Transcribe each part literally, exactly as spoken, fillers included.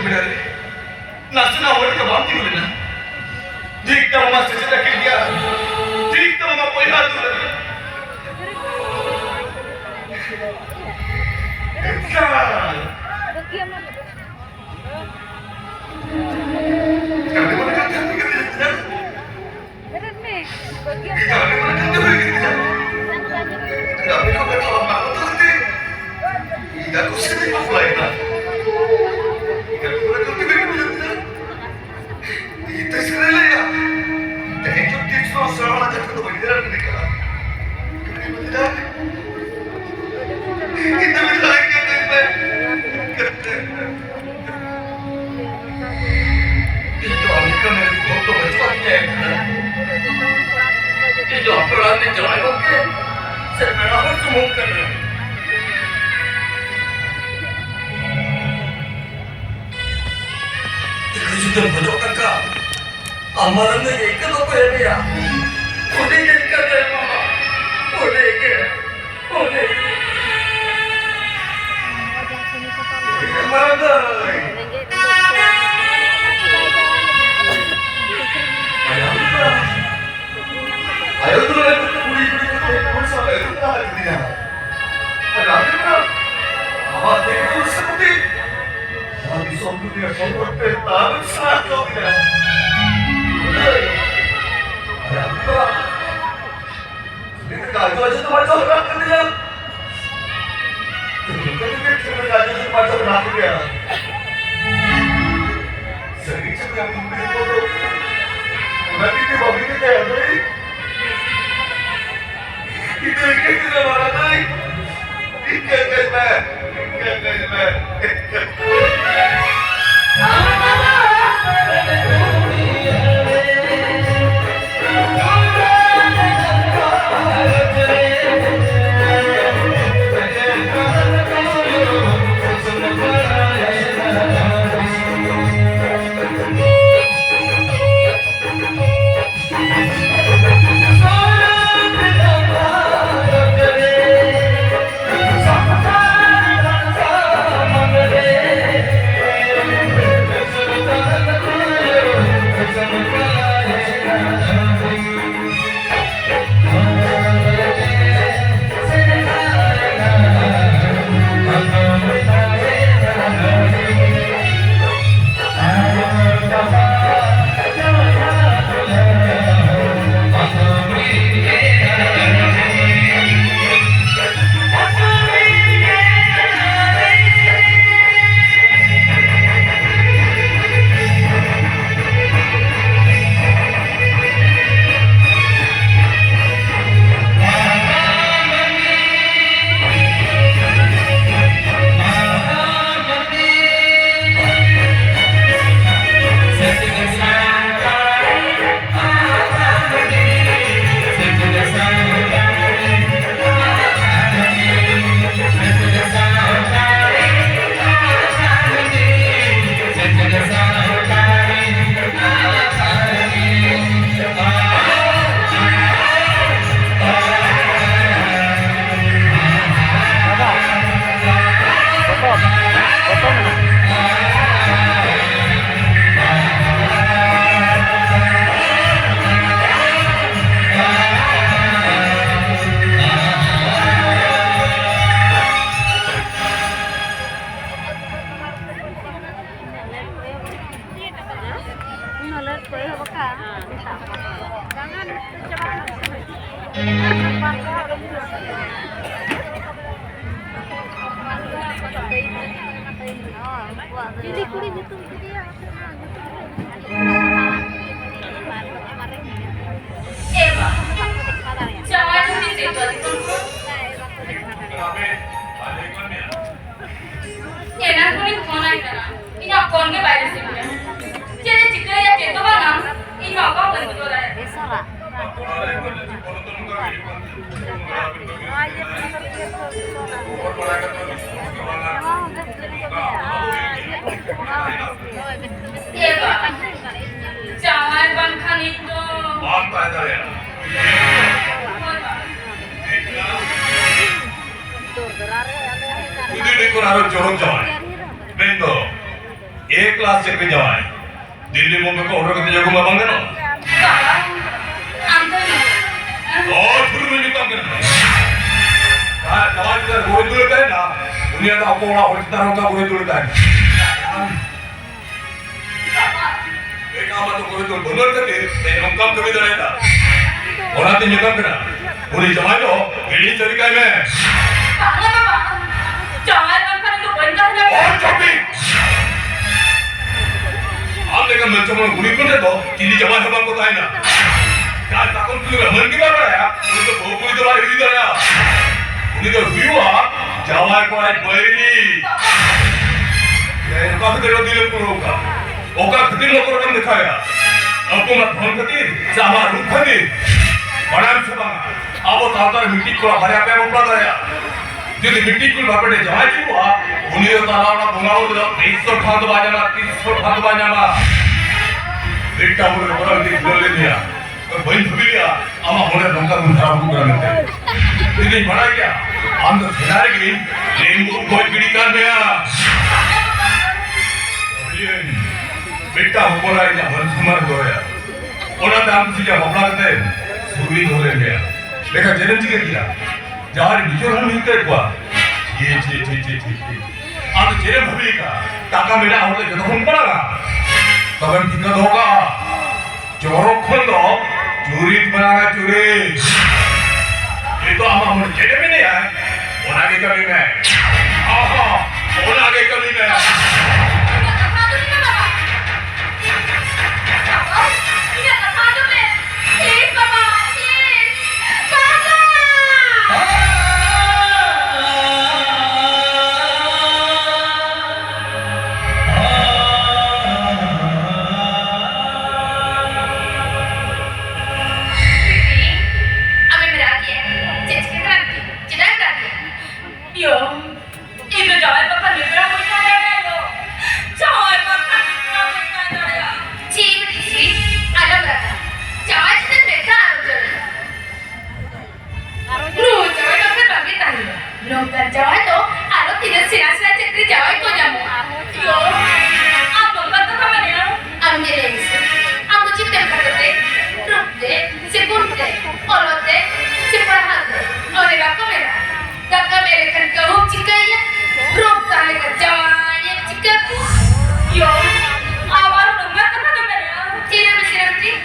ᱵᱮᱲᱟ ᱨᱮ ᱱᱟᱥᱮᱱᱟᱜ ᱦᱚᱲ ᱞᱮᱠᱟ ᱵᱟᱢ ᱛᱤᱸᱜᱩ ᱞᱮᱱᱟ᱾ ᱴᱷᱤᱠ ᱛᱮ ᱟᱢᱟᱜ ᱥᱮᱪᱮᱫ ᱟᱹᱠᱤᱞ ᱜᱮᱭᱟ, ᱴᱷᱤᱠ ᱛᱮ ᱟᱢᱟᱜ ᱵᱚᱭᱦᱟ ᱫᱩᱞᱟᱹᱲ᱾ ᱮᱱᱠᱷᱟᱱ ᱠᱟᱹᱢᱤ ᱵᱟᱝ ᱠᱟᱱ ᱠᱷᱟᱱ ᱪᱤᱠᱟᱹᱛᱮ ᱡᱟᱹᱯᱤᱫᱟ? ᱠᱟᱹᱢᱤ ᱵᱟᱝ ᱠᱟᱱ ᱠᱷᱟᱱ ᱪᱤᱠᱟᱹᱛᱮ ᱡᱟᱹᱯᱤᱫᱟ? ᱠᱟᱹᱢᱤ ᱠᱚ ᱠᱟᱛᱷᱟ ᱵᱟᱝ ᱢᱟᱱᱟᱣ ᱠᱟᱛᱮ ᱤᱧ ᱫᱚ ᱠᱩᱥᱤ ᱛᱮᱧ ᱵᱟᱯᱞᱟᱭᱮᱱᱟ᱾ ᱠᱟᱹᱢᱤ ᱵᱟᱝ ᱠᱟᱱ ᱠᱷᱟᱱ ᱪᱤᱠᱟᱹᱛᱮ ᱡᱟᱹᱯᱤᱫᱟ? ᱤᱧ ᱫᱚ ᱥᱮᱨᱮᱧ ᱞᱟᱹᱭᱟ᱾ ᱛᱮᱦᱮᱧ ᱫᱚ ᱛᱤᱥ ᱦᱚᱸ ᱥᱮᱨᱣᱟ ᱨᱮᱱᱟᱜ ᱠᱟᱛᱷᱟ ᱫᱚ ᱵᱟᱹᱧ ᱞᱟᱹᱭ ᱫᱟᱲᱮᱭᱟᱜ ᱠᱟᱱᱟ᱾ ᱠᱟᱹᱢᱤ ᱵᱟᱝ ᱠᱟᱱ ᱤᱧ ᱫᱚ ᱢᱤᱫ ᱫᱷᱟᱣ ᱤᱧ ᱧᱮᱞ ᱢᱮ᱾ ᱤᱧ ᱫᱚ ᱟᱢ ᱞᱮᱠᱟ ᱢᱮᱱ ᱦᱚᱲ ᱫᱚ ᱵᱟᱹᱪᱩᱜ ᱟᱹᱫᱤᱧᱟ ᱮᱱᱠᱷᱟᱱ᱾ ᱤᱧ ᱫᱚ ᱟᱯᱮ ᱚᱲᱟᱜ ᱨᱤᱧ ᱪᱟᱞᱟᱜ ᱜᱚᱢᱠᱮ, ᱥᱮ ᱯᱮᱲᱟ ᱦᱚᱲ ᱥᱩᱢᱩᱝ ᱠᱟᱱᱟ᱾ ᱤᱧ ᱡᱩᱫᱤᱢ ᱠᱷᱚᱡᱚᱜ ᱠᱟᱱ ᱠᱷᱟᱱ, ᱟᱢ ᱢᱟᱨᱟᱝ ᱫᱚ ᱤᱱᱠᱟᱹ ᱫᱚ ᱚᱠᱚᱭ ᱮᱢᱮᱭᱟ? ᱩᱱᱤ ᱜᱮ ᱤᱱᱠᱟᱹ ᱫᱚᱭ ᱮᱢᱟᱢᱟ᱾ ᱩᱱᱤ ᱜᱮ, ᱩᱱᱤ ᱜᱮ᱾ ᱢᱟᱨᱟᱝ ᱫᱟᱹᱭ᱾ ᱟᱭᱳ ᱫᱚ ᱠᱩᱲᱤ ᱠᱩᱲᱤ ᱠᱟᱛᱮ ᱠᱩᱲᱤ ᱥᱟᱶ ᱮ ᱨᱩᱯ ᱞᱟᱦᱟ ᱠᱮᱫᱮᱭᱟ᱾ ᱟᱨ ᱟᱢ ᱫᱚ ᱟᱢᱟᱜ ᱛᱮᱜᱮ ᱫᱚ ᱥᱟᱹᱯᱩᱴᱤ᱾ ᱱᱚᱣᱟ ᱫᱤᱥᱚᱢ ᱫᱩᱱᱤᱭᱟᱹ ᱥᱚᱢᱯᱚᱫ ᱛᱮ ᱛᱟᱢ ᱥᱟᱦᱟ ᱦᱚᱪᱚ ᱠᱮᱫᱟ᱾ ᱟᱨ ᱟᱢ ᱫᱚ ᱱᱤᱛᱚᱜ ᱟᱡᱚ ᱟᱡᱚ ᱛᱮ ᱵᱟᱧᱪᱟᱣ ᱢᱮᱱᱟᱜ ᱠᱟᱫᱮᱭᱟ᱾ ᱱᱤᱛᱚᱜ ᱟᱡᱚ ᱟᱡᱚ ᱛᱮ ᱵᱟᱧᱪᱟᱣ ᱢᱮᱱᱟᱜ ᱠᱟᱫᱮᱭᱟ᱾ ᱥᱟᱹᱨᱤ ᱪᱮ ᱵᱟᱝ ᱠᱩᱲᱤ ᱦᱚᱯᱚᱱ ᱫᱚ ᱚᱱᱟ ᱛᱮᱜᱮ ᱵᱟᱹᱦᱩ ᱠᱮᱫᱮᱭᱟ ᱫᱟᱹᱭ᱾ ᱤᱧ ᱫᱚ ᱤᱧ ᱜᱮ ᱢᱟᱨᱟᱝ ᱫᱟᱹᱭ᱾ ᱤᱧ ᱜᱮ ᱠᱟᱹᱡ ᱢᱮ, ᱤᱧ ᱜᱮ ᱠᱟᱹᱡ ᱢᱮ᱾ ᱪᱤᱞᱤ ᱠᱩᱲᱤ ᱧᱩᱛᱩᱢ ᱠᱮᱫᱮᱭᱟ? ᱟᱯᱮ ᱚᱱᱟ ᱧᱩᱛᱩᱢ ᱮ ᱵᱟ, ᱡᱟᱶᱟᱭ ᱫᱚ ᱛᱤᱥ ᱦᱩᱭᱩᱜ ᱛᱟᱞᱮ? ᱮᱱᱟᱝ ᱠᱷᱚᱱᱤᱧ ᱯᱷᱳᱱ ᱟᱭ ᱠᱟᱱᱟ, ᱤᱧᱟᱹᱜ ᱯᱷᱳᱱ ᱜᱮ ᱵᱟᱭ ᱨᱤᱥᱤᱵᱷ ᱮᱫᱟ᱾ ᱪᱮᱫ ᱮ ᱪᱤᱠᱟᱹᱭᱟ, ᱪᱮᱫ ᱫᱚ ᱵᱟᱝᱟ, ᱤᱧ ᱢᱟ ᱚᱠᱟ ᱦᱚᱸ ᱵᱟᱹᱧ ᱵᱩᱡᱷᱟᱹᱣ ᱫᱟᱲᱮᱭᱟᱜ ᱠᱟᱱᱟ᱾ ᱮ ᱵᱟ, ᱡᱟᱶᱟᱭ ᱵᱟᱝᱠᱷᱟᱱ ᱤᱧ ᱫᱚ ᱵᱟᱢ ᱛᱟᱦᱮᱸ ᱫᱟᱲᱮᱭᱟᱜᱼᱟ᱾ ᱡᱩᱫᱤ ᱱᱩᱭ ᱠᱷᱚᱱ ᱟᱨᱚ ᱪᱚᱨᱚᱠ ᱡᱟᱶᱟᱭ, ᱢᱮᱱᱫᱚ A class ᱪᱟᱹᱠᱨᱤ ᱡᱟᱶᱟᱭ, ᱫᱤᱞᱞᱤ ᱵᱚᱢᱵᱮ ᱠᱚ order ᱠᱟᱛᱮ ᱡᱚᱜᱚ ᱢᱟ ᱵᱟᱝ ᱜᱟᱱᱚᱜᱼᱟ᱾ ᱟᱢ ᱫᱚ ᱚ, ᱪᱷᱩᱨᱤ ᱢᱮ ᱢᱮᱛᱟᱢ ᱠᱟᱱᱟ᱾ ᱡᱟᱦᱟᱸᱭ ᱡᱟᱶᱟᱭ ᱪᱮᱛᱟᱱ ᱨᱮ ᱜᱚᱨᱚᱡ ᱫᱩᱞᱟᱹᱲ ᱛᱟᱦᱮᱱᱟ, ᱩᱱᱤᱭᱟᱜ ᱫᱚ ᱟᱠᱚ ᱚᱲᱟᱜ ᱦᱚᱲ ᱪᱮᱛᱟᱱ ᱨᱮ ᱚᱱᱠᱟ ᱜᱚᱨᱚᱡ ᱫᱩᱞᱟᱹᱲ ᱛᱟᱦᱮᱱᱟ᱾ ᱮᱴᱟᱜ ᱟᱢᱟᱜ ᱫᱚ ᱜᱚᱨᱚᱡ ᱫᱩᱞᱟᱹᱲ ᱵᱟᱹᱱᱩᱜ ᱠᱷᱟᱹᱛᱤᱨ ᱛᱮ ᱱᱚᱝᱠᱟᱢ ᱠᱟᱹᱢᱤ ᱫᱟᱲᱮᱭᱟᱫᱟ᱾ ᱚᱱᱟᱛᱮᱧ ᱢᱮᱛᱟᱢ ᱠᱟᱱᱟ, ᱩᱱᱤ ᱡᱟᱶᱟᱭ ᱫᱚ ᱦᱤᱲᱤᱧ ᱥᱟᱹᱨᱤ ᱠᱟᱭ ᱢᱮ᱾ ᱵᱟᱝᱟ ᱵᱟᱵᱟ, ᱡᱟᱶᱟᱭ ᱵᱟᱝᱠᱷᱟᱱ ᱤᱧ ᱫᱚ ᱵᱟᱹᱧ ᱛᱟᱦᱮᱸ ᱫᱟᱲᱮᱭᱟᱜᱼᱟ᱾ ᱚ, ᱪᱩᱯ ᱜᱮ! ᱟᱢ ᱞᱮᱠᱟᱱ ᱢᱟᱹᱱᱥᱚᱢᱟᱱ ᱠᱩᱲᱤ ᱦᱚᱯᱚᱱ ᱴᱷᱮᱱ ᱫᱚ ᱪᱤᱞᱤ ᱡᱟᱶᱟᱭ ᱦᱚᱸ ᱵᱟᱝ ᱠᱚ ᱛᱟᱦᱮᱱᱟ᱾ ᱡᱟᱦᱟᱸᱭ ᱛᱟᱠᱚᱢ ᱠᱩᱲᱤ ᱨᱮ ᱢᱟᱹᱱ ᱜᱮ ᱵᱟᱭ ᱵᱟᱲᱟᱭᱟ, ᱩᱱᱤ ᱫᱚ ᱵᱟᱹᱦᱩ ᱠᱩᱲᱤ ᱫᱚ ᱵᱟᱭ ᱦᱩᱭ ᱫᱟᱲᱮᱭᱟᱜᱼᱟ᱾ ᱩᱱᱤ ᱫᱚ ᱦᱩᱭᱩᱜᱼᱟ ᱡᱟᱶᱟᱭ ᱠᱚᱲᱟᱭ ᱵᱟᱹᱭᱨᱤ᱾ ᱮᱭ, ᱚᱠᱟ ᱠᱷᱟᱹᱛᱤᱨ ᱫᱤᱞᱮᱢ ᱠᱩᱲᱟᱹᱣ ᱠᱟᱜᱼᱟ? ᱚᱠᱟ ᱠᱷᱟᱹᱛᱤᱨ ᱱᱚᱠᱚᱞ ᱮᱢ ᱫᱮᱠᱷᱟᱣᱮᱫᱼᱟ? ᱟᱵᱚ ᱢᱟ ᱫᱷᱚᱱ ᱠᱷᱟᱹᱛᱤᱨ ᱥᱮ ᱟᱢᱟᱜ ᱨᱩᱯ ᱠᱷᱟᱹᱛᱤᱨ? ᱵᱟᱲᱟᱭᱟᱢ ᱥᱮ ᱵᱟᱝᱟ? ᱟᱵᱚ ᱥᱟᱶᱛᱟ ᱨᱮ ᱢᱤᱫᱴᱤᱡ ᱠᱚᱲᱟ ᱵᱟᱨᱭᱟ ᱯᱮᱭᱟ ᱵᱟᱯᱞᱟ ᱫᱟᱲᱮᱭᱟᱜᱼᱟ᱾ ᱡᱩᱫᱤ ᱢᱤᱫᱴᱤᱡ ᱠᱩᱲᱤ ᱵᱟᱯᱮ ᱡᱟᱶᱟᱭ ᱦᱚᱪᱚ ᱠᱚᱣᱟ, ᱩᱱᱤ ᱫᱚ ᱛᱟᱞᱟ ᱚᱲᱟᱜ ᱵᱚᱸᱜᱟ ᱵᱩᱨᱩ ᱫᱚ ᱛᱤᱥ ᱦᱚᱸ ᱴᱷᱟᱶ ᱫᱚ ᱵᱟᱭ ᱧᱟᱢᱟ, ᱛᱤᱥ ᱦᱚᱸ ᱴᱷᱟᱶ ᱫᱚ ᱵᱟᱭ ᱧᱟᱢᱟ᱾ ᱢᱤᱫᱴᱟᱝ ᱵᱚᱞᱮ ᱠᱚᱲᱟ ᱢᱤᱫᱴᱤᱡ ᱠᱷᱩᱞᱟᱹᱣ ᱞᱮᱫᱮᱭᱟ, ᱵᱟᱹᱧ ᱵᱷᱟᱹᱵᱤ ᱞᱮᱫᱼᱟ ᱟᱢᱟᱜ ᱢᱚᱱᱮ ᱱᱚᱝᱠᱟ ᱵᱚᱱ ᱦᱟᱨᱟ ᱵᱩᱨᱩ ᱠᱟᱱᱟ ᱢᱮᱱᱛᱮ᱾ ᱡᱩᱫᱤᱧ ᱵᱟᱲᱟᱭ ᱠᱮᱭᱟ, ᱟᱢ ᱫᱚ ᱥᱮᱫᱟᱭ ᱨᱮᱜᱮ ᱞᱮᱢᱵᱩ ᱜᱚᱡ ᱜᱤᱰᱤ ᱠᱟᱱ ᱢᱮᱭᱟ᱾ ᱵᱷᱟᱹᱵᱤᱭᱟᱹᱧ, ᱢᱤᱫᱴᱟᱝ ᱦᱚᱯᱚᱱ ᱮᱨᱟ ᱤᱧᱟᱹᱜ ᱢᱟᱹᱱ ᱥᱚᱱᱢᱟᱱ ᱫᱚᱦᱚᱭᱟ, ᱚᱱᱟᱛᱮ ᱟᱢ ᱥᱤᱡᱟ ᱵᱟᱯᱞᱟ ᱠᱟᱛᱮ ᱥᱩᱨᱤ ᱫᱚᱦᱚ ᱞᱮᱱ ᱜᱮᱭᱟ᱾ ᱞᱮᱠᱟ ᱪᱮᱫ ᱮᱢ ᱪᱤᱠᱟᱹ ᱠᱮᱫᱟ? ᱡᱟᱦᱟᱸᱭ ᱱᱤᱡᱮᱨ ᱦᱚᱸ ᱢᱤᱫ ᱠᱚᱣᱟ᱾ ᱪᱷᱤ, ᱪᱷᱤ, ᱪᱷᱤ, ᱪᱷᱤ, ᱪᱷᱤ, ᱪᱷᱤ᱾ ᱟᱫᱚ ᱪᱮᱫ ᱮᱢ ᱵᱷᱟᱹᱵᱤ ᱠᱟᱜᱼᱟ? ᱴᱟᱠᱟ ᱢᱮᱱᱟᱜ ᱦᱚᱲ ᱫᱚ ᱡᱚᱛᱚ ᱠᱷᱚᱱ ᱯᱟᱲᱟᱜᱼᱟ᱾ ᱛᱚᱵᱮᱢ ᱴᱷᱤᱠᱟᱹ ᱫᱚᱦᱚ ᱠᱟᱜᱼᱟ᱾ ᱪᱚᱨᱚᱠ ᱠᱷᱚᱱ ᱫᱚ ᱪᱩᱨᱤᱛ ᱢᱟᱨᱟᱝᱟ, ᱪᱩᱨᱤᱛ᱾ ᱱᱤᱛᱚᱜ ᱟᱢᱟᱜ ᱢᱚᱱᱮ ᱪᱮᱫ ᱮ ᱢᱮᱱᱮᱜᱼᱟ? ᱚᱱᱟ ᱜᱮ ᱠᱟᱹᱢᱤ ᱢᱮ᱾ ᱦᱚᱸ, ᱦᱚᱸ, ᱚᱱᱟ ᱜᱮ ᱠᱟᱹᱢᱤ ᱢᱮ᱾ ᱤᱧ ᱫᱚ ᱡᱟᱶᱟᱭ ᱵᱟᱠᱷᱟᱱ ᱢᱤᱛᱨᱟ ᱵᱟᱹᱧ ᱛᱟᱦᱮᱸ ᱫᱟᱲᱮᱭᱟᱜᱼᱟ ᱭᱳ᱾ ᱡᱟᱶᱟᱭ ᱵᱟᱠᱷᱟᱱ ᱢᱤᱛᱨᱟ ᱵᱟᱹᱧ ᱛᱟᱦᱮᱸ ᱫᱟᱲᱮᱭᱟᱜᱼᱟ᱾ ᱪᱤ ᱵᱤᱴᱤ ᱪᱤ, ᱟᱞᱚᱢ ᱨᱟᱜᱟ᱾ ᱡᱟᱶᱟᱭ ᱪᱮᱛᱟᱱ ᱢᱮᱫ ᱫᱟᱜ ᱟᱞᱚᱢ ᱡᱚᱨᱚᱭᱟ᱾ ᱱᱩᱭ ᱡᱟᱶᱟᱭ ᱵᱟᱠᱷᱟᱱ ᱵᱟᱝᱜᱮ ᱛᱟᱦᱮᱸᱱᱟ᱾ ᱱᱚᱝᱠᱟᱱ ᱡᱟᱶᱟᱭ ᱫᱚ ᱟᱨᱚ ᱛᱤᱱᱟᱹᱜ ᱥᱮᱬᱟ ᱥᱮᱬᱟ ᱪᱟᱹᱠᱨᱤ ᱡᱟᱶᱟᱭ ᱠᱚ ᱧᱟᱢᱚᱜᱼᱟ᱾ ᱭᱳ, ᱟᱢ ᱱᱚᱝᱠᱟᱱ ᱠᱟᱛᱷᱟ ᱢᱮᱱᱮᱜᱼᱟ? ᱟᱢ ᱜᱮ ᱞᱟᱹᱭ ᱢᱮᱥᱮ, ᱟᱢ ᱫᱚ ᱪᱮᱫ ᱛᱮᱢ ᱠᱷᱟᱴᱚᱜ ᱛᱮ? ᱨᱩᱯ ᱛᱮ ᱥᱮ ᱜᱩᱱ ᱛᱮ? ᱚᱞᱚᱜ ᱛᱮ ᱥᱮ ᱯᱟᱲᱦᱟᱣ ᱛᱮ? ᱚᱱᱮ ᱵᱟᱠᱚ ᱢᱮᱱᱟ, ᱫᱟᱠᱟ ᱵᱮᱨᱮᱫ ᱞᱮᱠᱷᱟᱱ ᱠᱟᱹᱦᱩᱢ ᱪᱤᱠᱟᱹᱭᱮᱭᱟ? ᱨᱩᱯ ᱛᱟᱦᱮᱸ ᱞᱮᱠᱷᱟᱱ ᱡᱟᱶᱟᱭᱮᱢ ᱪᱤᱠᱟᱹ ᱠᱚᱣᱟ? ᱭᱳ, ᱟᱵᱟᱨ ᱱᱚᱝᱠᱟ ᱠᱟᱛᱷᱟ ᱫᱚ ᱢᱮᱱᱮᱜᱼᱟ? ᱛᱷᱤᱨ ᱢᱮ, ᱛᱷᱤᱨ ᱢᱮ, ᱛᱷᱤᱨ᱾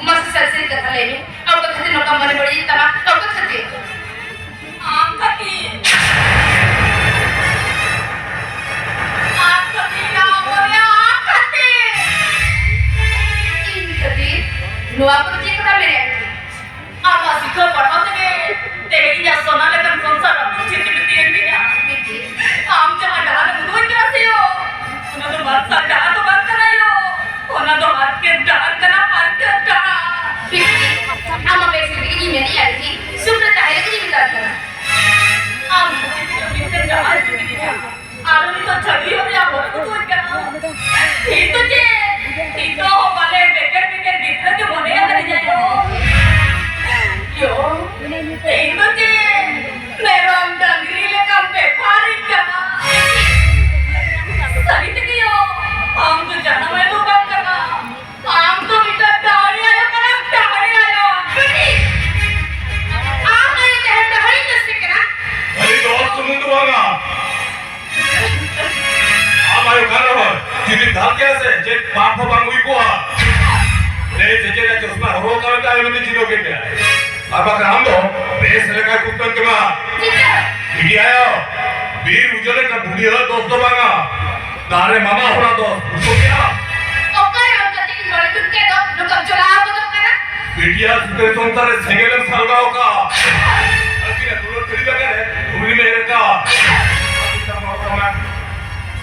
ᱢᱟᱥᱮ ᱥᱟᱹᱨᱤ ᱥᱟᱹᱨᱤ ᱠᱟᱛᱷᱟ ᱞᱟᱹᱭ ᱢᱮ, ᱚᱠᱚᱭ ᱠᱷᱟᱹᱛᱤᱨ ᱱᱚᱝᱠᱟᱢ ᱢᱚᱱᱮ ᱵᱟᱹᱲᱤᱡ ᱮᱫ ᱛᱟᱢᱟ? ᱚᱠᱚᱭ ᱠᱷᱟᱹᱛᱤᱨ? ᱟᱢ ᱠᱷᱟᱹᱛᱤᱨ᱾ ᱟᱢ ᱠᱷᱟᱹᱛᱤᱨ, ᱟᱢ ᱵᱚᱞᱮ ᱟᱢ ᱠᱷᱟᱹᱛᱤᱨ᱾ ᱤᱧ ᱠᱷᱟᱹᱛᱤᱨ? ᱱᱚᱣᱟ ᱠᱚᱫᱚ ᱪᱮᱫ ᱠᱟᱛᱷᱟ ᱢᱮᱱᱮᱫ? ᱟᱢᱟᱜ ᱥᱤᱠᱷᱟᱹᱣ ᱯᱟᱲᱦᱟᱣ ᱛᱮᱜᱮ ᱛᱮᱦᱮᱧ ᱤᱧᱟᱹᱜ ᱥᱚᱱᱟ ᱞᱮᱠᱟᱱ ᱥᱚᱝᱥᱟᱨ ᱨᱟᱹᱯᱩᱫ ᱪᱷᱤᱛᱤ ᱵᱤᱛᱤᱭᱮᱱ ᱛᱤᱧᱟ᱾ ᱟᱢ ᱡᱟᱦᱟᱸ ᱰᱟᱦᱟᱨ ᱮᱢ ᱩᱫᱩᱜ ᱟᱹᱧ ᱠᱟᱱᱟ ᱥᱮ ᱭᱳ, ᱚᱱᱟ ᱫᱚ ᱢᱟᱨᱥᱟᱞ ᱰᱟᱦᱟᱨ ᱫᱚ ᱵᱟᱝ ᱠᱟᱱᱟ ᱭᱳ, ᱚᱱᱟ ᱫᱚ ᱦᱟᱨᱠᱮᱛ ᱰᱟᱦᱟᱨ ᱠᱟᱱᱟ, ᱦᱟᱨᱠᱮᱛ ᱰᱟᱦᱟᱨ᱾ ᱵᱤᱴᱤ, ᱟᱢᱟᱜ ᱵᱮᱥ ᱞᱟᱹᱜᱤᱫ ᱤᱧ ᱢᱮᱱᱮᱫᱼᱟ ᱵᱤᱴᱤ, ᱥᱩᱠ ᱨᱮ ᱛᱟᱦᱮᱸ ᱞᱟᱹᱜᱤᱫ ᱤᱧ ᱢᱮᱛᱟᱫ ᱢᱮᱭᱟ᱾ ᱟᱢ ᱡᱩᱫᱤ ᱤᱧ ᱢᱤᱫᱴᱮᱱ ᱡᱟᱶᱟᱭ ᱦᱚᱪᱚ ᱠᱤᱫᱤᱧᱟ, ᱟᱨ ᱩᱱᱤ ᱫᱚ ᱪᱷᱟᱹᱰᱣᱤ ᱦᱚᱲ ᱨᱮᱭᱟᱜ ᱦᱚᱨ ᱩᱫᱩᱜ ᱟᱹᱧ ᱠᱟᱱᱟ᱾ ᱤᱧ ᱫᱚ ᱪᱮᱫ? ᱤᱧ ᱫᱚ ᱵᱟᱞᱮ ᱵᱮᱠᱮᱨ ᱵᱮᱠᱮᱨ ᱜᱤᱫᱽᱨᱟᱹ ᱜᱮ ᱢᱚᱱᱮ ᱟᱠᱟᱫᱤᱧᱟ ᱭᱳ᱾ ᱭᱳ, ᱤᱧ ᱫᱚ ᱪᱮᱫ? ᱢᱮᱨᱚᱢ ᱰᱟᱝᱨᱤ ᱞᱮᱠᱟᱢ ᱵᱮᱯᱟᱨᱤᱧ ᱠᱟᱱᱟ? ᱥᱟᱹᱨᱤ ᱛᱮᱜᱮ ᱭᱳ, ᱟᱢ ᱫᱚ ᱡᱟᱱᱟᱢ ᱟᱭᱳ ᱫᱚ ᱵᱟᱝ ᱠᱟᱱᱟ᱾ ᱟᱢ ᱫᱚ ᱢᱤᱫᱴᱟᱝ ᱰᱟᱹᱦᱟᱨᱤ ᱟᱭᱳ ᱠᱟᱱᱟᱢ, ᱰᱟᱹᱦᱟᱨᱤ ᱟᱭᱳ᱾ ᱵᱤᱴᱤ, ᱟᱢ ᱟᱭᱳ ᱡᱟᱦᱟᱸ ᱰᱟᱹᱦᱟᱨᱤ ᱫᱚ ᱥᱮ ᱠᱟᱱᱟ? ᱠᱷᱟᱹᱞᱤ ᱫᱚ ᱥᱩᱢᱩᱝ ᱫᱚ ᱵᱟᱝᱟ, ᱟᱢ ᱟᱭᱳ ᱠᱟᱱ ᱨᱮᱦᱚᱸ ᱡᱩᱫᱤ ᱫᱟᱞ ᱠᱮᱭᱟ ᱥᱮ, ᱪᱮᱫ ᱯᱟᱯ ᱦᱚᱸ ᱵᱟᱝ ᱦᱩᱭ ᱠᱚᱜᱼᱟ᱾ ᱞᱟᱹᱭ ᱥᱮ ᱪᱮᱫ ᱪᱚᱥᱢᱟ ᱦᱚᱨᱚᱜ ᱠᱟᱜ ᱢᱮ, ᱛᱟᱭᱚᱢ ᱛᱮ ᱪᱤᱱᱦᱟᱹᱣ ᱠᱮᱫ ᱢᱮᱭᱟ᱾ ᱟᱨ ᱵᱟᱠᱷᱟᱱ ᱟᱢ ᱫᱚ ᱵᱮᱥ ᱞᱮᱠᱟ ᱠᱩᱠᱛᱟᱹᱱ ᱠᱟᱱᱟ᱾ ᱪᱤᱠᱟᱹ? ᱵᱤᱴᱤ ᱟᱭᱳ, ᱵᱤᱨ ᱩᱡᱟᱹᱲ ᱞᱮᱠᱟ ᱵᱩᱰᱷᱤ ᱦᱚᱲ ᱫᱚᱥ ᱫᱚ ᱵᱟᱝᱟ, ᱫᱟᱨᱮ ᱢᱟᱢᱟ ᱦᱚᱲᱟᱜ ᱫᱚᱥ, ᱵᱩᱡᱷᱟᱹᱣ ᱠᱮᱜᱼᱟ? ᱚᱠᱟᱨᱮ ᱚᱱᱠᱟ ᱛᱮᱜᱮ ᱢᱚᱬᱮ ᱠᱩᱲᱤ ᱠᱮᱫ ᱫᱚ ᱱᱚᱝᱠᱟᱢ ᱪᱚᱞᱟᱣ ᱜᱚᱫᱚᱜ ᱠᱟᱱᱟ? ᱵᱤᱴᱤᱭᱟ ᱥᱩᱠᱨᱮ ᱥᱚᱝᱥᱟᱨ ᱨᱮ ᱥᱮᱸᱜᱮᱞ ᱮᱢ ᱥᱟᱞᱜᱟᱣ ᱠᱟᱜᱼᱟ᱾ ᱟᱹᱠᱤᱱᱟᱜ ᱫᱩᱞᱟᱹᱲ ᱠᱷᱟᱹᱞᱤ ᱡᱟᱭᱜᱟ ᱨᱮ ᱩᱱᱤ ᱢᱮ ᱮᱨ ᱠᱟᱜᱼᱟ᱾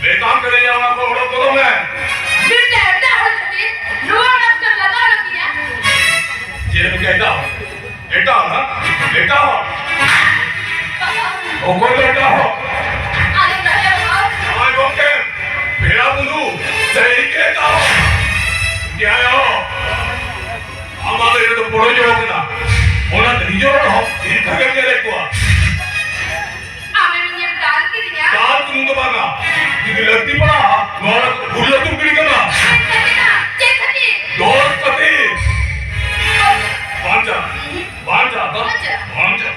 ᱵᱮᱠᱟᱢ ᱠᱟᱹᱲᱤᱭᱟ ᱚᱱᱟ ᱠᱚ ᱚᱰᱚᱠ ᱠᱚᱫᱚ ᱢᱮ᱾ ᱵᱤᱴᱤ ᱮᱴᱟᱜ ᱦᱚᱲ ᱠᱷᱟᱹᱛᱤᱨ ᱱᱚᱣᱟ ᱚᱲᱟᱜ ᱠᱷᱚᱱ ᱞᱟᱜᱟᱣ ᱞᱟᱹᱠᱛᱤᱭᱟ᱾ ᱪᱮᱫ ᱮᱢ ᱞᱟᱹᱭ ᱠᱮᱫᱟ? ᱮᱴᱟᱜ ᱦᱚᱲ? ᱮᱴᱟᱜ ᱦᱚᱲ? ᱚᱠᱚᱭ ᱫᱚ ᱮᱴᱟᱜ ᱦᱚᱲ? ᱟᱫᱚ ᱛᱟᱦᱞᱮ ᱚᱱᱟ ᱡᱟᱶᱟᱭ ᱜᱚᱢᱠᱮ, ᱯᱮᱲᱟ ᱵᱚᱱᱫᱷᱩ ᱥᱮ ᱤᱧ ᱜᱮ ᱮᱴᱟᱜ ᱦᱚᱲ? ᱡᱟᱦᱟᱸᱭ ᱦᱚᱸ ᱟᱢᱟᱜ ᱞᱟᱹᱭ ᱨᱮᱫᱚ ᱯᱚᱲᱚ ᱡᱚᱲᱚ ᱠᱟᱱᱟ, ᱚᱱᱟᱛᱮ ᱱᱤᱡᱮ ᱦᱚᱲ ᱦᱚᱸ ᱦᱤᱨᱠᱷᱟᱹ ᱜᱮᱢ ᱧᱮᱞᱮᱫ ᱠᱚᱣᱟ᱾ ᱟᱢᱮᱢ ᱤᱧᱮᱢ ᱫᱟᱞ ᱠᱤᱫᱤᱧᱟ? ᱫᱟᱞ ᱥᱩᱢᱩᱝ ᱫᱚ ᱵᱟᱝᱟ, ᱡᱩᱫᱤ ᱞᱟᱹᱠᱛᱤ ᱯᱟᱲᱟᱜᱼᱟ, ᱱᱚᱣᱟ ᱫᱚ ᱦᱩᱞ ᱟᱹᱛᱩᱢ ᱜᱤᱰᱤ ᱠᱟᱱᱟ᱾ ᱪᱮᱫ ᱠᱷᱟᱹᱛᱤᱨ? ᱪᱮᱫ ᱠᱷᱟᱹᱛᱤᱨ? ᱫᱚᱥ ᱠᱷᱟᱹᱛᱤᱨ᱾ ᱵᱟᱧᱪᱟᱣ, ᱵᱟᱧᱪᱟᱣ, ᱵᱟᱧᱪᱟᱣ᱾ ᱵᱟᱧᱪᱟᱣ᱾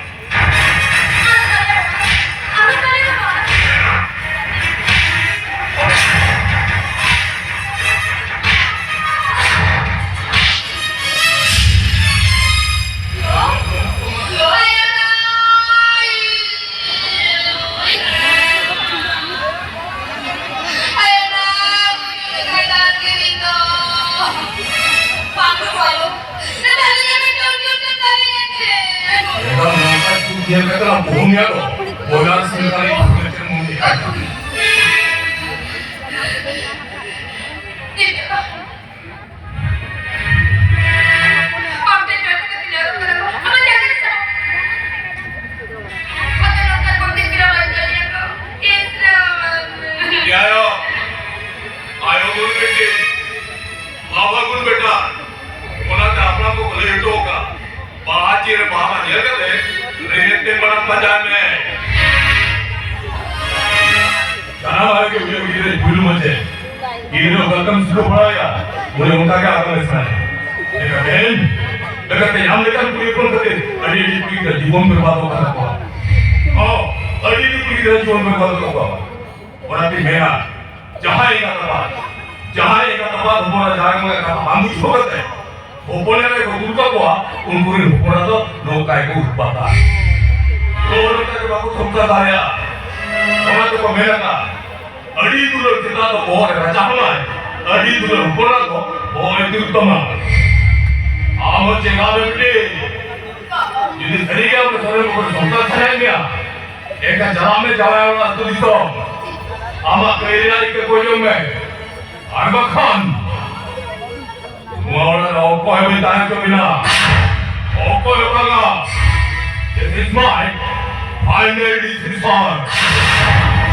ᱮᱠᱫᱚᱢ ᱱᱚᱝᱠᱟ ᱪᱩᱯ ᱧᱮᱞ ᱠᱟᱛᱮ ᱞᱟᱝ ᱵᱩᱦᱩᱢ ᱜᱮᱭᱟ ᱛᱚ᱾ ᱵᱚᱭᱞᱟᱨ ᱥᱤᱢ ᱞᱮᱠᱟ ᱞᱮ ᱤᱥᱤᱱ ᱞᱮᱫ ᱛᱟᱦᱮᱸ ᱢᱚᱱᱮ ᱞᱮᱠᱟ᱾ ᱮᱭᱟᱭᱳ, ᱟᱭᱳ ᱜᱩᱱ ᱵᱤᱴᱤ, ᱵᱟᱵᱟ ᱜᱩᱱ ᱵᱮᱴᱟ, ᱚᱱᱟᱛᱮ ᱦᱟᱯᱲᱟᱢ ᱠᱚᱠᱚ ᱞᱟᱹᱭ ᱦᱚᱴᱚ ᱟᱠᱟᱫ, ᱵᱟᱦᱟ ᱪᱮ ᱨᱮ ᱵᱟᱦᱟ ᱧᱮᱞ ᱠᱟᱛᱮ ᱨᱮᱦᱮᱫ ᱛᱮ ᱢᱟᱲᱟᱝ ᱯᱟᱸᱡᱟᱭ ᱢᱮ᱾ ᱡᱟᱱᱟᱢ ᱟᱭᱳ ᱜᱮ ᱩᱱᱤ ᱜᱤᱫᱽᱨᱟᱹ ᱯᱩᱭᱞᱩ ᱢᱟᱪᱮᱫ᱾ ᱜᱤᱫᱽᱨᱟᱹ ᱚᱠᱟ ᱞᱮᱠᱟᱢ ᱥᱤᱠᱷᱟᱹᱣ ᱵᱟᱲᱟᱭᱟ, ᱩᱱᱤ ᱚᱱᱠᱟ ᱜᱮ ᱟᱜᱟᱢ ᱮ ᱥᱮᱬᱟᱭᱟ᱾ ᱞᱮᱠᱟᱛᱮ, ᱞᱮᱠᱟᱛᱮ ᱧᱟᱢ ᱞᱮᱠᱟᱱ ᱠᱩᱲᱤ ᱦᱚᱯᱚᱱ ᱠᱷᱟᱹᱛᱤᱨ ᱟᱹᱰᱤ, ᱟᱹᱰᱤ ᱠᱩᱲᱤ ᱜᱤᱫᱽᱨᱟᱹ ᱡᱤᱵᱚᱱ ᱵᱮᱨᱵᱟᱫᱚᱜ ᱠᱟᱱ ᱛᱟᱠᱚᱣᱟ᱾ ᱦᱚᱸ, ᱟᱹᱰᱤ, ᱟᱹᱰᱤ ᱠᱩᱲᱤ ᱜᱤᱫᱽᱨᱟᱹ ᱡᱤᱵᱚᱱ ᱵᱮᱨᱵᱟᱫᱚᱜ ᱛᱟᱠᱚᱣᱟ᱾ ᱚᱱᱟᱛᱮᱧ ᱢᱮᱱᱟ, ᱡᱟᱦᱟᱸᱭ ᱮᱸᱜᱟᱛ ᱟᱯᱟᱛ, ᱡᱟᱦᱟᱸᱭ ᱮᱸᱜᱟᱛ ᱟᱯᱟᱛ ᱦᱚᱯᱚᱱ ᱮᱨᱟ ᱡᱟᱦᱟᱸᱭ ᱠᱚ ᱠᱟᱛᱷᱟ ᱵᱟᱝ ᱵᱩᱡᱷᱟᱹᱣ ᱠᱟᱛᱮ ᱦᱚᱯᱚᱱ ᱮᱨᱟ ᱠᱚ ᱫᱩᱲᱩᱵ ᱠᱟᱠᱚᱣᱟ, ᱩᱱᱠᱩ ᱨᱮᱱ ᱦᱚᱯᱚᱱ ᱮᱨᱟ ᱫᱚ ᱱᱚᱝᱠᱟ ᱜᱮᱠᱚ ᱩᱛᱯᱟᱛᱟ᱾ ᱱᱚᱜᱼᱚ ᱱᱚᱝᱠᱟ ᱜᱮ ᱵᱟᱠᱚ ᱥᱚᱝᱥᱟᱨ ᱫᱟᱲᱮᱭᱟᱜᱼᱟ᱾ ᱚᱱᱟ ᱛᱮᱠᱚ ᱢᱮᱱ ᱟᱠᱟᱫ, ᱟᱹᱰᱤ ᱫᱩᱞᱟᱹᱲ ᱥᱮᱛᱟ ᱫᱚ ᱵᱚᱦᱚᱜ ᱨᱮ ᱨᱟᱪᱟ ᱦᱚᱸ ᱵᱟᱭ, ᱟᱹᱰᱤ ᱫᱩᱞᱟᱹᱲ ᱦᱚᱯᱚᱱ ᱮᱨᱟ ᱫᱚ ᱵᱚᱦᱚᱜ ᱨᱮ ᱛᱤᱨᱩᱵ ᱛᱟᱢᱟ᱾ ᱟᱢ ᱦᱚᱸ ᱪᱮᱸᱜᱷᱟᱜ ᱢᱮ ᱵᱤᱴᱤ᱾ ᱡᱩᱫᱤ ᱥᱟᱹᱨᱤ ᱜᱮ ᱟᱢ ᱫᱚ ᱥᱚᱨᱮᱱ ᱵᱟᱹᱵᱩ ᱨᱮ ᱥᱚᱝᱥᱟᱨ ᱥᱟᱱᱟᱭᱮᱫ ᱢᱮᱭᱟ, ᱮᱱᱠᱷᱟᱱ ᱪᱟᱞᱟᱜ ᱢᱮ ᱡᱟᱶᱟᱭ ᱚᱲᱟᱜ ᱟᱹᱛᱩ ᱫᱤᱥᱚᱢ᱾ ᱟᱢᱟᱜ ᱠᱟᱹᱭ ᱨᱮᱭᱟᱜ ᱤᱠᱟᱹ ᱠᱚᱭ ᱡᱚᱝ ᱢᱮ᱾ ᱟᱨ ᱵᱟᱠᱷᱟᱱ ᱱᱚᱣᱟ ᱚᱲᱟᱜ ᱨᱮ ᱚᱠᱚᱭ ᱦᱚᱸ ᱵᱟᱹᱧ ᱛᱟᱦᱮᱸ ᱦᱚᱪᱚ ᱵᱤᱱᱟ᱾ ᱚᱠᱚᱭ ᱦᱚᱸ ᱵᱟᱝᱟ᱾ This is my Final decision.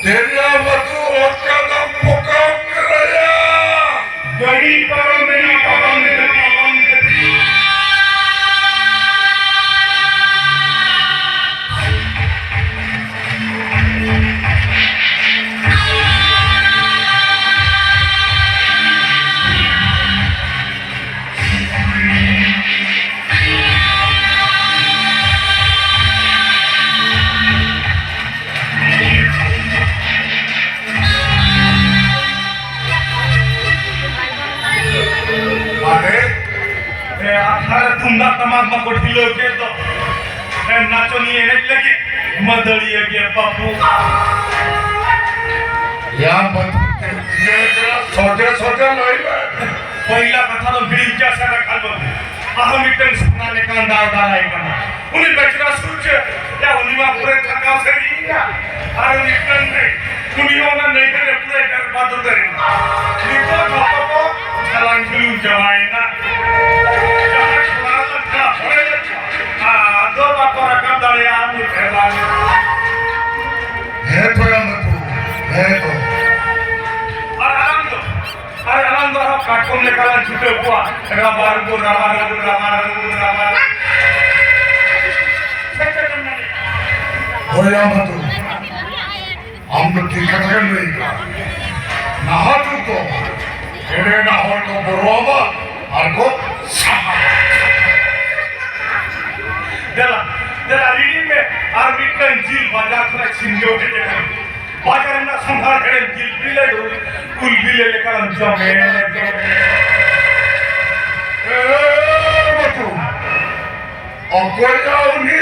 ᱫᱮᱨᱤᱭᱟ ᱵᱟᱹᱛᱩ ᱚᱛ ᱠᱟᱫᱟᱢ ᱯᱚᱠᱟᱢ ᱠᱮᱨᱟᱭᱟ᱾ ᱜᱟᱹᱰᱤ ᱯᱟᱨᱚᱢ ᱢᱮᱱᱟᱜ ᱯᱟᱨᱚᱢ ᱢᱮᱱᱟᱜ ᱯᱟᱨᱚᱢ ᱢᱮᱱᱟᱜ᱾ ᱟᱨᱮ, ᱮ, ᱟᱠᱷᱲᱟ ᱨᱮ ᱛᱩᱢᱫᱟᱜ ᱴᱟᱢᱟᱠ ᱢᱟᱠᱚ ᱰᱷᱤᱞᱟᱹᱣ ᱠᱮᱫ ᱫᱚ᱾ ᱮ, ᱱᱟᱪᱚᱱᱤᱭᱟᱹ ᱮᱱᱮᱡ ᱞᱟᱹᱜᱤᱫ ᱢᱟᱹᱫᱟᱹᱲᱤᱭᱟᱹ ᱜᱮ ᱵᱟᱹᱵᱩ᱾ ᱭᱟ ᱵᱟᱹᱵᱩ, ᱥᱚᱡᱷᱮ ᱥᱚᱡᱷᱮ ᱞᱟᱹᱭ ᱢᱮ᱾ ᱯᱟᱹᱦᱤᱞᱟ ᱠᱟᱛᱷᱟ ᱫᱚ ᱦᱤᱲᱤᱧ ᱠᱮᱭᱟ ᱥᱮ ᱨᱟᱠᱷᱟᱞ ᱵᱟᱹᱵᱩ᱾ ᱟᱨᱦᱚᱸ ᱢᱤᱫᱴᱟᱝ ᱥᱚᱱᱟ ᱞᱮᱠᱟᱱ ᱫᱟᱣ ᱫᱟᱨᱟᱭ ᱠᱟᱱᱟ᱾ ᱩᱱᱤ ᱵᱮᱪᱨᱟ ᱥᱩᱨᱡᱟᱹ, ᱭᱟ, ᱩᱱᱤ ᱢᱟ ᱯᱩᱨᱟᱹ ᱛᱷᱟᱠᱟᱣ ᱥᱟᱹᱨᱤᱭᱮᱱᱟ᱾ ᱟᱨ ᱩᱱᱤ ᱠᱟᱹᱱ ᱨᱮ, ᱩᱱᱤ ᱦᱚᱸ ᱚᱱᱟ ᱱᱟᱹᱭᱦᱟᱹᱨ ᱨᱮ ᱯᱩᱨᱟᱹ ᱵᱮᱨᱵᱟᱫ ᱩᱛᱟᱹᱨᱮᱱᱟ᱾ ᱱᱤᱛᱚᱜ ᱡᱷᱚᱛᱚ ᱠᱚ ᱪᱟᱞᱟᱝ ᱪᱩᱞᱩᱝ ᱪᱟᱵᱟᱭᱮᱱᱟ᱾ ᱠᱟᱴᱠᱚᱢ ᱞᱮᱠᱟ ᱞᱟᱝ ᱪᱷᱩᱴᱟᱹᱣ ᱠᱚᱣᱟ᱾ ᱨᱟᱵᱟᱨ ᱜᱩ, ᱨᱟᱵᱟᱨ ᱜᱩ, ᱨᱟᱵᱟᱨ ᱜᱩ, ᱨᱟᱵᱟᱨ᱾ ᱦᱳᱭ, ᱟᱢ ᱦᱚᱸᱛᱚ᱾ ᱟᱢ ᱫᱚ ᱴᱷᱤᱠ ᱠᱟᱛᱷᱟ ᱜᱮᱢ ᱞᱟᱹᱭ ᱠᱟᱜᱼᱟ᱾ ᱱᱟᱦᱟᱜ ᱡᱩᱜᱽ ᱫᱚ ᱮᱲᱮ ᱮᱲᱮ ᱦᱚᱲ ᱠᱚ ᱵᱚᱨᱚᱣᱟᱵᱟ ᱟᱨ ᱠᱚ ᱥᱟᱦᱟᱣᱟ᱾ ᱫᱮᱞᱟ, ᱫᱮᱞᱟ, ᱨᱤᱰᱤᱝ ᱢᱮ ᱟᱨ ᱢᱤᱫᱴᱟᱝ ᱡᱤᱞ ᱵᱟᱡᱟᱨ ᱠᱷᱚᱱᱟᱜ ᱪᱷᱤᱱᱜᱟᱹᱣ ᱠᱟᱛᱮ ᱟᱹᱜᱩᱭ ᱢᱮ᱾ ᱵᱟᱡᱟᱨ ᱨᱮᱱᱟᱜ ᱥᱚᱸᱫᱷᱟᱲ ᱦᱮᱲᱮᱢ ᱡᱤᱞ ᱯᱤᱞᱮ ᱫᱚ ᱩᱞ ᱵᱤᱞᱤ ᱞᱮᱠᱟ ᱞᱟᱝ ᱡᱚᱢᱮ᱾ ᱮ ᱵᱟᱹᱵᱩ, ᱚᱠᱚᱭ ᱭᱟ ᱩᱱᱤ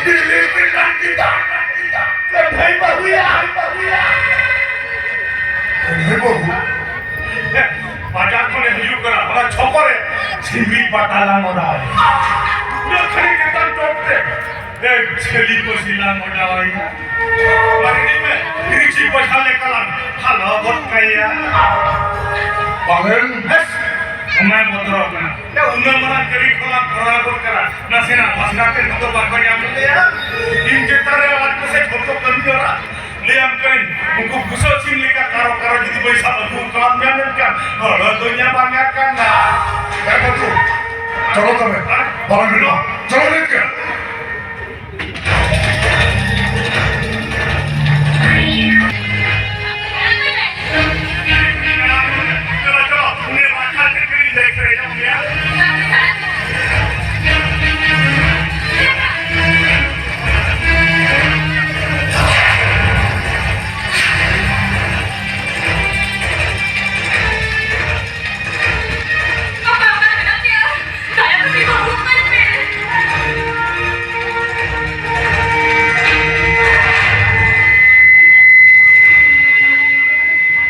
ᱵᱤᱞᱤ ᱵᱤᱞᱟᱱ ᱜᱤᱫᱟ? ᱠᱟᱹᱱᱦᱟᱹᱭ ᱵᱟᱹᱦᱩᱭᱟ, ᱵᱟᱹᱦᱩᱭᱟ᱾ ᱠᱟᱹᱱᱦᱟᱹᱭ ᱵᱟᱹᱦᱩ? ᱵᱟᱡᱟᱨ ᱠᱷᱚᱱᱮ ᱦᱤᱡᱩᱜ ᱠᱟᱱᱟ, ᱚᱱᱟ ᱪᱷᱚᱠᱚ ᱨᱮ ᱥᱤᱢᱤ ᱯᱟᱴᱟ ᱞᱟᱝ ᱚᱰᱟᱣ᱾ ᱞᱟᱹᱠᱷᱟᱹᱭ ᱪᱮᱛᱟᱱ ᱴᱚᱯ ᱨᱮ ᱮ, ᱪᱷᱟᱹᱞᱤ ᱯᱟᱹᱥᱤ ᱞᱟᱝ ᱚᱰᱟᱣᱟᱭᱟ᱾ ᱢᱟᱨᱮ ᱢᱮ, ᱨᱤᱪᱤ ᱵᱚᱡᱷᱟ ᱞᱮᱠᱟ ᱞᱟᱝ ᱦᱟᱞᱚ ᱜᱚᱫ ᱠᱟᱭᱟ᱾ ᱯᱟᱞᱮᱱ᱾ ᱦᱮᱥ, ᱚᱱᱟᱭ ᱵᱚᱛᱚᱨᱚᱜ ᱠᱟᱱᱟ᱾ ᱭᱟ, ᱩᱱᱟᱹᱜ ᱢᱟᱨᱟᱝ ᱠᱟᱹᱨᱤ ᱠᱷᱚᱱ ᱞᱟᱝ ᱠᱚᱨᱟᱣ ᱜᱚᱫ ᱠᱟᱱᱟ, ᱱᱟᱥᱮᱱᱟᱜ ᱵᱷᱟᱥᱱᱟ ᱛᱮ ᱱᱚᱛᱚ ᱵᱟᱠᱚ ᱧᱟᱢ ᱞᱮᱭᱟ᱾ ᱤᱧ ᱪᱮᱛᱟᱱ ᱨᱮ ᱟᱲᱟᱜ ᱠᱚᱥᱮ ᱡᱷᱚᱛᱚ ᱠᱟᱹᱢᱤ ᱦᱚᱨᱟ᱾ ᱞᱟᱹᱭᱟᱢ ᱠᱟᱹᱱᱟᱹᱧ, ᱩᱱᱠᱩ ᱵᱩᱥᱟᱹᱜ ᱥᱤᱢ ᱞᱮᱠᱟ ᱠᱟᱨᱚ ᱠᱟᱨᱚ ᱡᱩᱫᱤ ᱵᱟᱹᱧ ᱥᱟᱵ ᱟᱹᱜᱩ ᱠᱟᱣᱟᱢ ᱧᱟᱢᱮᱱ ᱠᱷᱟᱱ, ᱦᱚᱲ ᱫᱚ ᱧᱟᱢ ᱵᱟᱝ ᱠᱟᱱᱟ᱾ ᱮ ᱵᱟᱹᱵᱩ, ᱪᱚᱞᱚ ᱛᱚᱵᱮ, ᱵᱟᱞᱚᱱ ᱦᱩᱭᱩᱜᱼᱟ᱾ ᱪᱚᱞᱚ ᱱᱤᱛ ᱜᱮ᱾ ᱫᱟᱭᱟ ᱠᱟᱛᱮ ᱵᱟᱹᱦᱩ ᱤᱢᱟᱹᱧ ᱯᱮ᱾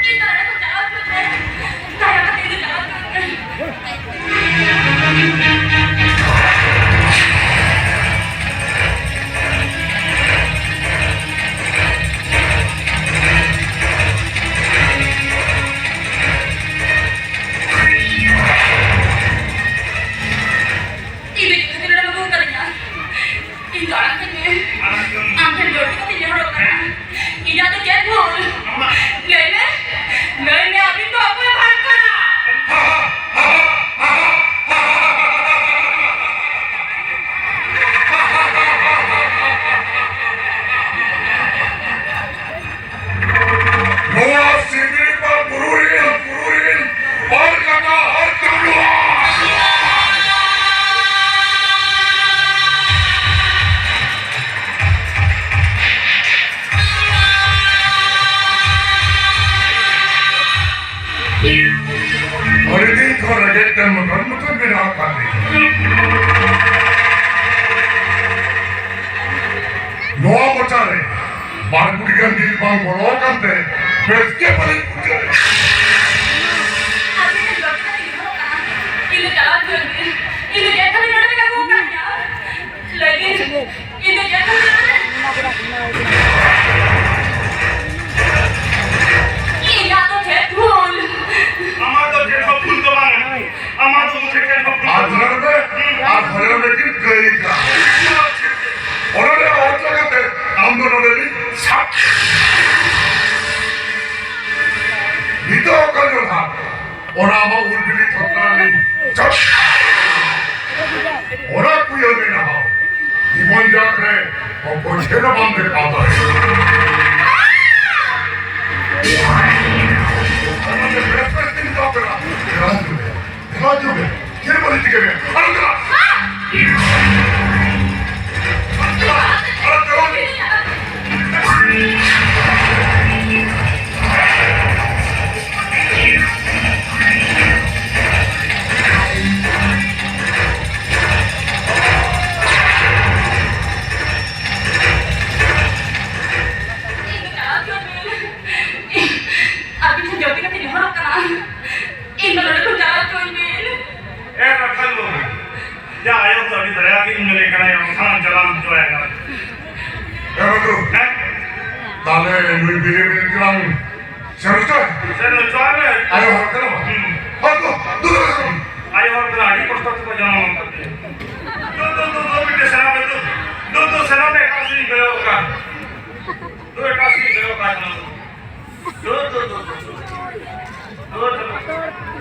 ᱤᱧ ᱫᱚ ᱱᱚᱰᱮ ᱠᱷᱚᱱ ᱪᱟᱞᱟᱣ ᱦᱚᱪᱚᱧ ᱢᱮ᱾ ᱫᱟᱭᱟ ᱠᱟᱛᱮ ᱤᱧ ᱫᱚ ᱪᱟᱞᱟᱣ ᱦᱚᱪᱚᱧ ᱢᱮ᱾ ᱱᱚᱣᱟ ᱢᱚᱪᱟ ᱨᱮ ᱵᱟᱨ ᱠᱩᱲᱤ ᱜᱟᱱ ᱡᱤᱞ ᱵᱟᱝ ᱵᱚᱞᱚ ᱟᱠᱟᱱ ᱛᱮ ᱵᱮᱥ ᱜᱮ ᱵᱟᱹᱞᱤᱧ ᱵᱩᱡᱷᱟᱹᱣ ᱮᱫᱟ᱾ ᱟᱹᱵᱤᱱ ᱴᱷᱮᱱ ᱫᱚᱨᱠᱟᱨ ᱤᱧ ᱦᱚᱨᱚᱜ ᱠᱟᱱᱟ᱾ ᱤᱧ ᱫᱚ ᱪᱟᱞᱟᱣ ᱦᱚᱪᱚ ᱟᱹᱧ ᱵᱤᱱ᱾ ᱤᱧ ᱫᱚ ᱪᱮᱫ ᱠᱷᱟᱹᱞᱤ ᱱᱚᱰᱮ ᱵᱤᱱ ᱟᱹᱜᱩ ᱟᱠᱟᱫᱤᱧᱟ? ᱞᱟᱹᱭ ᱵᱤᱱ, ᱤᱧ ᱫᱚ ᱪᱮᱫ ᱠᱷᱟᱹᱞᱤ ᱱᱚᱰᱮ ᱵᱤᱱ ᱤᱧᱟᱹᱜ ᱫᱚ ᱪᱮᱫ ᱵᱷᱩᱞ? ᱟᱢᱟᱜ ᱫᱚ ᱪᱮᱫ ᱦᱚᱸ ᱵᱷᱩᱞ ᱫᱚ ᱵᱟᱝ᱾ ᱟᱢᱟᱜ ᱫᱚ ᱢᱩᱴᱷᱟᱹ ᱪᱮᱫ ᱦᱚᱸ ᱵᱷᱩᱞ ᱟᱨ ᱫᱚ ᱵᱟᱝ᱾ ᱟᱨ ᱦᱚᱭᱚ ᱢᱮ ᱠᱤᱱ ᱜᱟᱹᱭ ᱠᱟ᱾ ᱚᱱᱟ ᱨᱮ ᱚᱨ ᱞᱟᱜᱟᱛᱮ ᱟᱢ ᱫᱚ ᱱᱚᱰᱮ ᱨᱤᱧ ᱥᱟᱵ᱾ ᱱᱤᱛᱚᱜ ᱚᱠᱟ ᱡᱚᱞᱦᱟ? ᱚᱱᱟ ᱟᱢᱟᱜ ᱩᱨᱵᱤᱞᱤ ᱛᱷᱚᱛᱨᱟ ᱨᱤᱧ ᱪᱟᱵ᱾ ᱚᱱᱟ ᱠᱚ ᱭᱟᱹ ᱢᱮᱱᱟᱜᱼᱟ᱾ ᱡᱤᱵᱚᱱ ᱡᱟᱠ ᱨᱮ ᱚᱠᱚᱭ ᱴᱷᱮᱱ ᱦᱚᱸ ᱵᱟᱢ ᱫᱮᱠᱷᱟᱣ ᱫᱟᱲᱮᱭᱟᱜᱼᱟ᱾ ᱚᱱᱟᱛᱮ ᱵᱮᱥ ᱵᱮᱥ ᱛᱤᱧ ᱢᱮᱛᱟᱣ ᱯᱮ ᱠᱟᱱᱟ, ᱫᱮᱞᱟ ᱦᱤᱡᱩᱜ ᱢᱮ, ᱫᱮᱞᱟ ᱦᱤᱡᱩᱜ ᱢᱮ, ᱪᱮᱫ ᱵᱟᱹᱲᱤᱡ ᱪᱤᱠᱟᱹ ᱢᱮᱭᱟ? ᱟᱞᱚᱢ ᱪᱟᱞᱟᱜ᱾ ᱟᱞᱚᱢ ᱪᱟᱞᱟᱜ᱾ ᱟᱞᱚᱢ ᱪᱟᱞᱟᱜ᱾ ᱟᱹᱵᱤᱱ ᱴᱷᱮᱱ ᱡᱚᱵᱮ ᱠᱟᱛᱮ ᱱᱮᱦᱚᱨᱚᱜ ᱠᱟᱱᱟ, ᱤᱧ ᱫᱚ ᱱᱚᱰᱮ ᱠᱷᱚᱱ ᱪᱟᱞᱟᱣ ᱦᱚᱪᱚᱣᱟᱹᱧ ᱵᱤᱱ᱾ ᱮ ᱨᱟᱠᱷᱟᱞ ᱵᱟᱹᱵᱩ, ᱭᱟ ᱟᱭᱳ ᱫᱚ ᱟᱹᱰᱤ ᱫᱟᱭᱟ ᱜᱤᱧ ᱢᱮᱱᱮ ᱠᱟᱱᱟ, ᱭᱟ ᱵᱟᱝᱠᱷᱟᱱ ᱪᱟᱞᱟᱣ ᱦᱚᱪᱚᱣᱟᱭ ᱠᱟᱱᱟ᱾ ᱮ ᱵᱟᱹᱵᱩ, ᱦᱮᱸ? ᱛᱟᱦᱞᱮ ᱱᱩᱭ ᱵᱤᱞᱤ ᱵᱤᱞᱤ ᱛᱮᱞᱟᱝ ᱥᱮᱱ ᱦᱚᱪᱚᱭᱟ? ᱥᱮᱱ ᱦᱚᱪᱚᱣᱟᱭ ᱢᱮ᱾ ᱟᱭᱳ ᱦᱚᱲ ᱠᱟᱱᱟ ᱵᱟᱝ? ᱦᱩᱸ᱾ ᱦᱚᱲ ᱫᱚ, ᱫᱩ, ᱫᱩ, ᱫᱩ᱾ ᱟᱭᱳ ᱦᱚᱲ ᱠᱟᱱᱟ, ᱟᱹᱰᱤ ᱠᱚᱥᱴᱚ ᱛᱮᱠᱚ ᱡᱟᱱᱟᱢ ᱟᱠᱟᱫ ᱯᱮᱭᱟ᱾ ᱫᱩ, ᱫᱩ, ᱫᱩ, ᱫᱩ, ᱢᱤᱫᱴᱮᱡ ᱥᱮᱱᱚᱜ ᱢᱮ, ᱫᱩ᱾ ᱫᱩ, ᱫᱩ, ᱥᱮᱱᱚᱜ ᱢᱮ, ᱮᱴᱟᱜ ᱥᱮᱫ ᱤᱧ ᱠᱚᱭᱚᱜ ᱟᱠᱟᱫ᱾ ᱫᱩ, ᱮᱴᱟᱜ ᱥᱮᱫ ᱤᱧ ᱠᱚᱭᱚᱜ ᱟᱠᱟᱫ ᱠᱟᱱᱟ᱾ ᱫᱩ, ᱫᱩ, ᱫᱩ, ᱫᱩ᱾ ᱫᱩ, ᱫᱩ᱾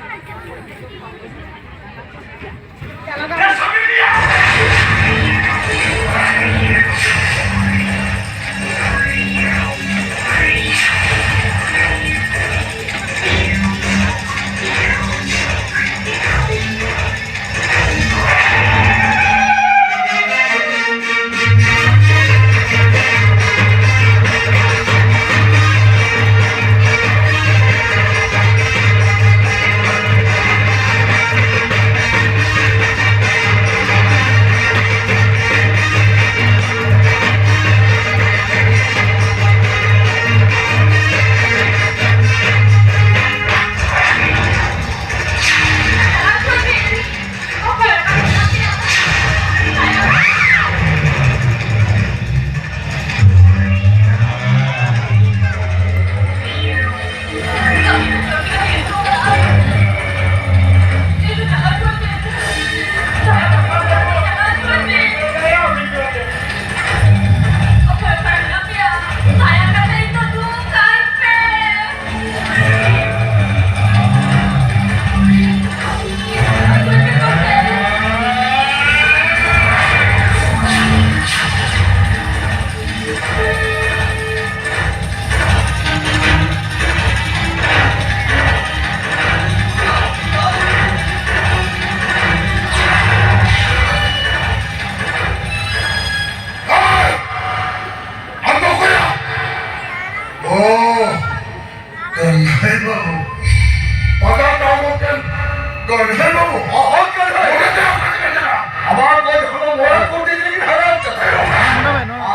ᱦᱮᱸ ᱵᱟᱹᱵᱩ, ᱯᱟᱛᱟ ᱴᱟᱺᱰᱤ ᱴᱷᱮᱱ ᱠᱟᱹᱲᱦᱟᱹ ᱵᱟᱹᱵᱩ, ᱦᱚᱦᱚ ᱠᱟᱹᱲᱦᱟᱹ᱾ ᱢᱚᱬᱮ ᱠᱚ ᱟᱠᱷᱲᱟ ᱠᱟᱱᱟ᱾ ᱟᱵᱟᱨ ᱠᱚ ᱡᱟᱦᱟᱸ ᱫᱚ ᱢᱚᱬᱮ ᱠᱚ